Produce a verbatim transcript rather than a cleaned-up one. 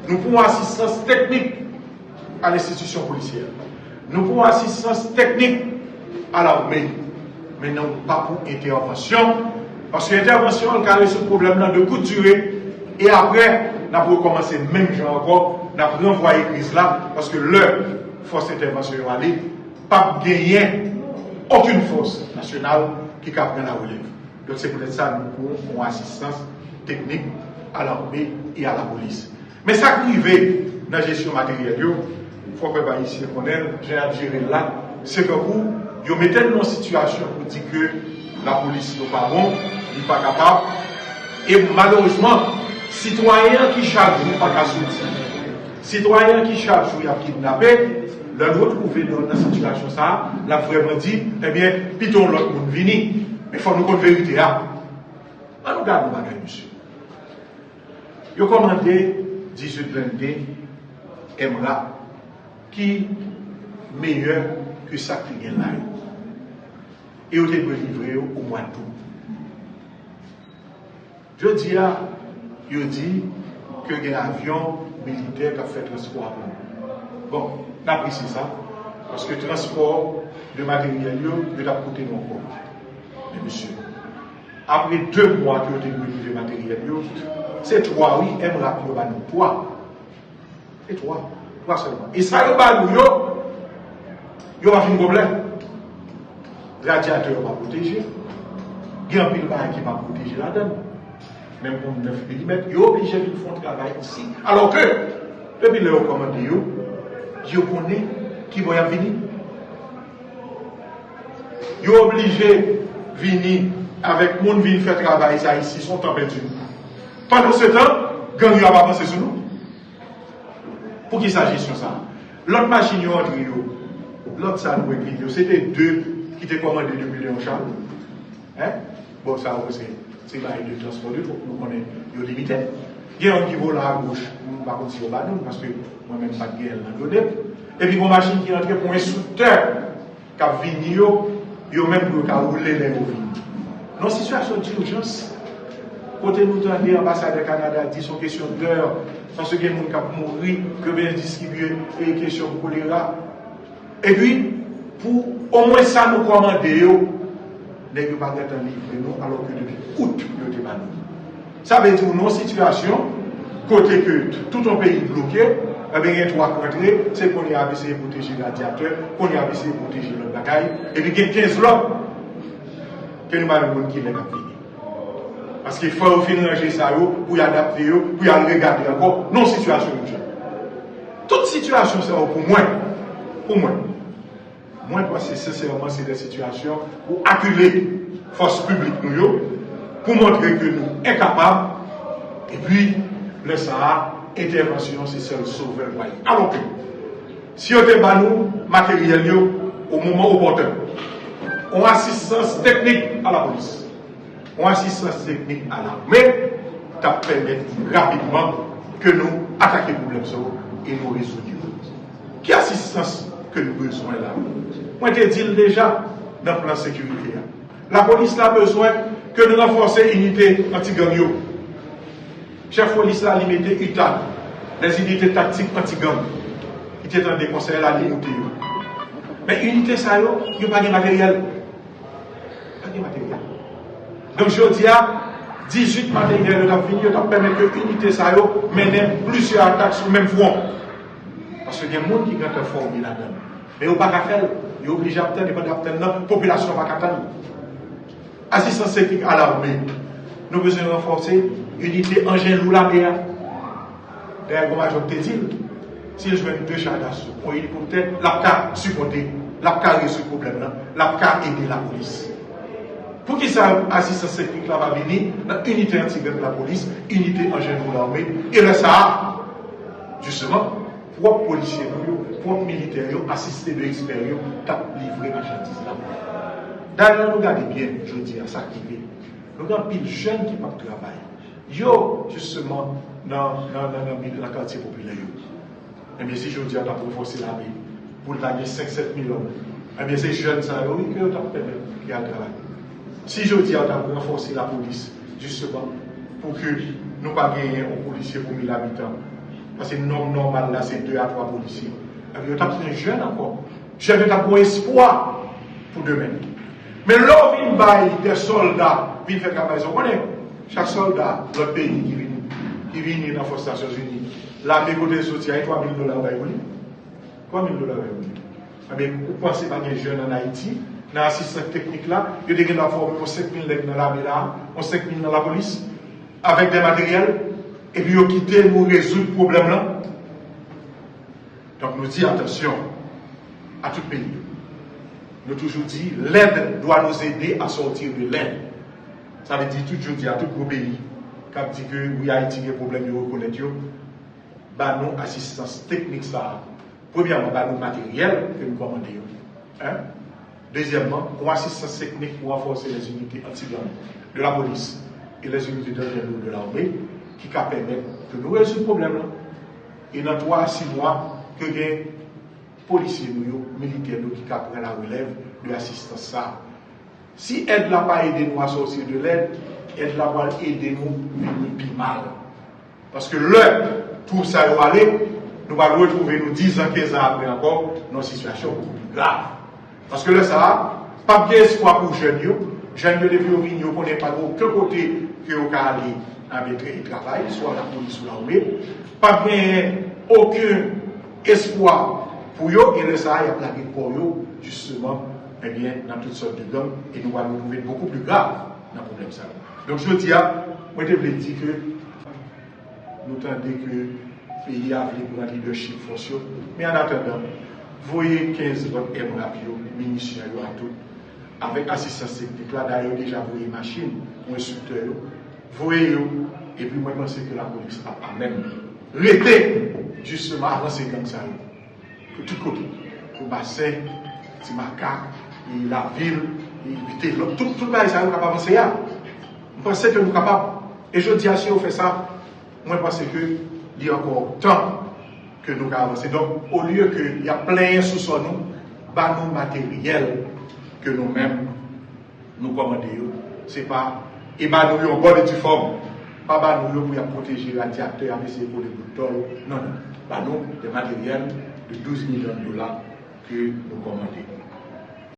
Nou pou yon asistans teknik a lenstitisyon polisyè. Nou pou yon asistans teknik a lame. Men nou pa pou entèvansyon, paske entèvansyon an ka rezoud pwoblèm nan de kout dire, e apre, n ap rekòmanse menm jan ankò, n ap ranvwaye kriz la, paske lè fòs entèvansyon yo ale, p ap genyen okenn fòs nasyonal ki ka pran larelèv. Donk, se poutèt sa nou pou yon asistans teknik a lame e a lapolis. Men sa k rive nan jesyon materyèl yo, fòk pèp ayisyen konnen l, jan y ap jere l la, se tankou yo mete n nan yon sitiyasyon pou di ke lapolis yo pa bon, li pa kapab, e malerezman, sitwayen an ki chak jou pa ka soti, sitwayen an ki chak jou y ap kidnape, lè nou twouve nou nan sitiyasyon sa a, n ap vrèman di, ebyen, pito yon lòt moun vini. Men fòk nou konn verite a. Ann nou gade yon bagay, mesye. Yo kòmande dizuit blende M rap ki meyè ke sa k te gen la yo. E yo te dwe livre yo o mwa dout. Jodi a, yo di ke gen avyon militè k ap fè transpò a pou nou. Bon, n apresye sa, paske transpò de materyèl yo, yo t ap koute nou ankò. Men mesye, apre de mwa ke yo te dwe livre materyèl yo, se twa, wi, M rap yo ba nou twa. Se twa. Twa sèlman. E sa yo ba nou yo, yo pa fin konplè. Radyatè yo pa pwoteje. Gen anpil bagay ki pa pwoteje ladan l. Menm pon nèf milimèt, yo oblije vin fè yon travay isi. Alò ke, depi lè yo kòmande yo, yo konnen ki bò y ap vini. Yo oblije vini avèk moun vin fè travay sa isi, se yon tan pèdi. Pandansetan, gang yo ap avanse sou nou. Poukisa jesyon sa a? Lòt machin yo antre yo, lòt sa nou wè ki yo, se te de ki te kòmande depi Leon Charles. Hein? Bon, sa yo se, se bagay de transpò de twoup, nou konnen yo limite. Gen youn ki vole agoch, m pa konn si yo ba nou l, paske mwen menm m pa t genyen l nan done m. Epi gon machin ki antre pou enstriktè k ap vini yo, yo menm pou yo ka woule lè yo vini. Nan sitiyasyon dijans, kote nou tande anbasadè Kanada di se yon kesyon dè, paske gen moun k ap mouri, ke yo bezwen distribye e kesyon kolera. Epi, pou omwen sa nou kòmande yo, nèg yo pa gentan livre nou, alò ke depi out yo te ba nou. Sa vle di w nan yon sitiyasyon kote ke tout yon peyi bloke, ebyen gen twa k rantre, se kounye a ap eseye pwoteje radyatè, kounye a ap eseye pwoteje lòt bagay, epi gen kenz lòt ke nou pa menm konn kilè k ap vini. Paske fò yo fin ranje sa yo, pou y adapte yo, pou y al regade ankò, nan yon sitiyasyon ijan. Tout sitiyasyon sa yo pou mwen, pou mwen, Mwen panse sensèman se de sitiyasyon pou akile fòs piblik nou yo, pou montre ke nou enkapab, epi lè sa a, entèvansyon se sèl sovè l pral ye. Alò ke, si yo te ba nou materyèl yo o moman opòten, yon asistans teknik a lapolis, yon asistans teknik a lame t ap pèmèt rapidman ke nou atake pwoblèm sa yo e nou rezoud yo. Ki asistans ke nou bezwen la? Mwen te di l deja nan plan sekirite a. Lapolis la bezwen ke nou ranfòse inite anti-gang yo. Chèf polis la, li mete UTAG, les unités tactiques anti-gang. Li te tande konsèy la, li moute yo. Men inite sa yo, yo pa gen materyèl. Pa gen materyèl. Donk, jodi a, dizuit materyèl yo t ap vini, yo t ap pèmèt ke inite sa yo mennen plizyè atak sou menm fwon. Paske gen moun ki gentan fòme ladan l. Men yo pa ka fè l. Yo oblije ap tann, e pandan y ap tann nan, popilasyon pa ka tann. Asistans teknik a lame. Nou bezwen ranfòse inite anjen lou lame a. Dayè, gon majò k te di l, si l jwenn de cha daso, yon elikoptè, l ap ka sipòte, l ap ka rezoud pwoblèm nan, l ap ka ede lapolis. Poukisa asistans teknik la pa vini nan inite anti-gang lapolis, inite anjen lou lame, e lè sa a, jisteman, pwòp polisye nou yo, pwòp militè yo, asiste de ekspè yo, t ap livre machandiz la. Dayè, lè nou gade byen jodi a, sa k rive, nou gen anpil jèn ki p ap travay. Yo, jisteman, nan, nan, nan, nan, nan katye popilè yo. Ebyen, si jodi a w t ap ranfòse lame pou l ta gen senk, sèt mil òm, ebyen, se jèn sa yo, wi, ke yo t ap pèmèt ki al travay. Si jodi a w t ap ranfòse lapolis, jisteman, pou ke nou pa genyen yon polisye pou mil abitan, Paske nòm nòmal la se de a twa polisye. Epi yo t ap gen jèn ankò. Jèn yo t ap gen espwa pou demen. Men lè w vin bay de sòlda vin fè travay sa, w konnen, chak sòlda lòt peyi ki vin, ki vini nan fòs Nasyonzini, lame kote l soti a, e twa mil dola yo bay pou li. Twa mil dola yo bay pou li. Ebyen, ou panse pa gen jèn ann Ayiti, nan asistans teknik la, yo te gen dwa fòme yon senk mil nèg nan lame la, yon senk mil nan lapolis, avèk de materyèl, epi yo kite nou rezoud pwoblèm lan? Donk, nou di atansyon a tout peyi yo. Nou toujou di, l'aide doit nous aider à sortir de l'aide. Sa vle di, tout jodi a, tout gwo peyi k ap di ke, wi, Ayiti gen pwoblèm, yo rekonèt yo, ba nou asistans teknik sa a. Premyèman, ba nou materyèl ke nou kòmande yo. En? Dezyèmman, yon asistans teknik pou ranfòse les unités anti-gang de la police et les unités d'entraide lourde de l'armée ki ka pèmèt ke nou rezoud pwoblèm lan. E nan twa a sis mwa, ke gen polisye nou yo, militè nou ki ka pran larelèv de asistans sa a. Si èd la pa ede nou a sòti de lèd, èd la pral ede nou vini pi mal. Paske lè twoup sa yo ale, nou pral retwouve nou diz an, kenz an apre ankò, nan yon sitiyasyon bokou pli grav. Paske lè sa a, p ap gen espwa pou jèn yo. Jèn yo, depi yo vini, yo konnen pa gen okenn kote ke yo ka ale, antre travay, swa lapolis ou lame. P ap gen okenn espwa pou yo, e lè sa a, y ap lage kò yo, jisteman, ebyen, nan tout sòt de gang, e nou pral retwouve bokou pli grav nan pwoblèm sa yo. Donk, jodi a, mwen te vle di ke nou tande ke peyi a vle pran lidèchip fòs yo, men annatandan, voye kenz lòt M rap yo, minisyon yo a tout, avèk asistans teknik la, dayè yo deja voye machin pou enstriktè yo, voye yo, epi mwen panse ke lapolis ap amèn rete, jisteman, avanse gang sa yo. Pou tout kote. Pou Basen, Ti Makak, e Lavil, e Vitelòm. Tout, tout bagay sa yo k ap avanse a. M panse ke nou kapab. E jodi a, si yo fè sa, mwen panse ke li ankò tan ke nou ka avanse. Donk, olye ke y ap plenyen sou sò nou, ba nou materyèl ke nou menm nou kòmande yo, se pa, e ba nou yo an bòn e di fòm. Pa ba nou yo pou y ap pwoteje radyaktè, y ap eseye kole bout tòl. Non, non. Ba nou de materyèl de douz milyon dola ke nou kòmande.